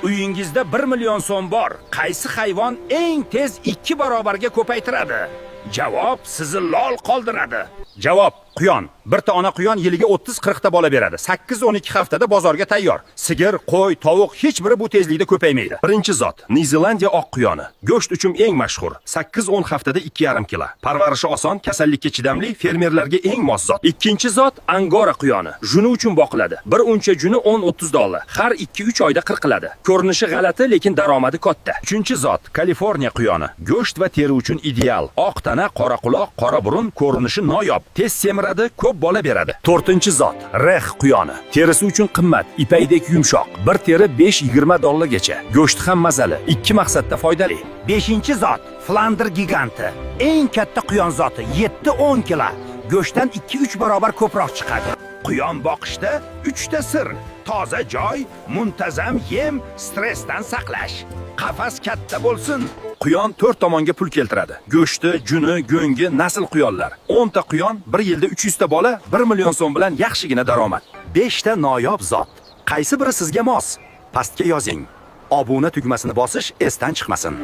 Uyingizda 1 million so'm bor. Qaysi hayvon eng tez 2 barobarga ko'paytiradi? Javob sizni lol qoldiradi. Javob: quyon. Birta ona quyon yiliga 30-40 ta bola beradi. 8-12 haftada bozorga tayyor. Sigir, qo'y, tovuq hech biri bu tezlikda ko'paymaydi. Birinchi zot Nizelandiya oq quyoni. Go'sht uchun eng mashhur. 8-10 haftada 2,5 kilo. Parvarishi oson, kasallikka chidamli, fermerlarga eng mos zot. Ikkinchi zot angora quyoni. Juni uchun boqiladi. Bir uncha juni 10-30 dollar. Har 2-3 oyda qirqiladi. Ko'rinishi g'alati, lekin daromadi katta. Uchinchi zot Kaliforniya quyoni. Go'sht va teri uchun ideal. Oq tana, qora quloq, qora burun, ko'rinishi noyob. Tez semiradi, ko'p bola beradi. To'rtinchi zot rex quyoni. Terisi uchun qimmat, ipakdek yumshoq. Bir teri 5-20 dollargacha. Go'shti ham mazali, ikki maqsadda foydali. Beshinchi zot Flandr giganti. Eng katta quyon zoti 7-10 kilo. Go'shtdan 2-3 barobar ko'proq chiqadi. Quyon boqishda 3 ta sir: toza joy, muntazam yem, stressdan saqlash. Qafas katta bo'lsin. Quyon to'rt tomonga pul keltiradi. Go'shti, juni, go'ngi, nasl quyonlar. 10 ta quyon bir yilda 300 ta bola, 1 million so'm bilan yaxshigina daromad. 5 ta noyob zot. Qaysi biri sizga mos? Pastga yozing. Obuna tugmasini bosish esdan chiqmasin.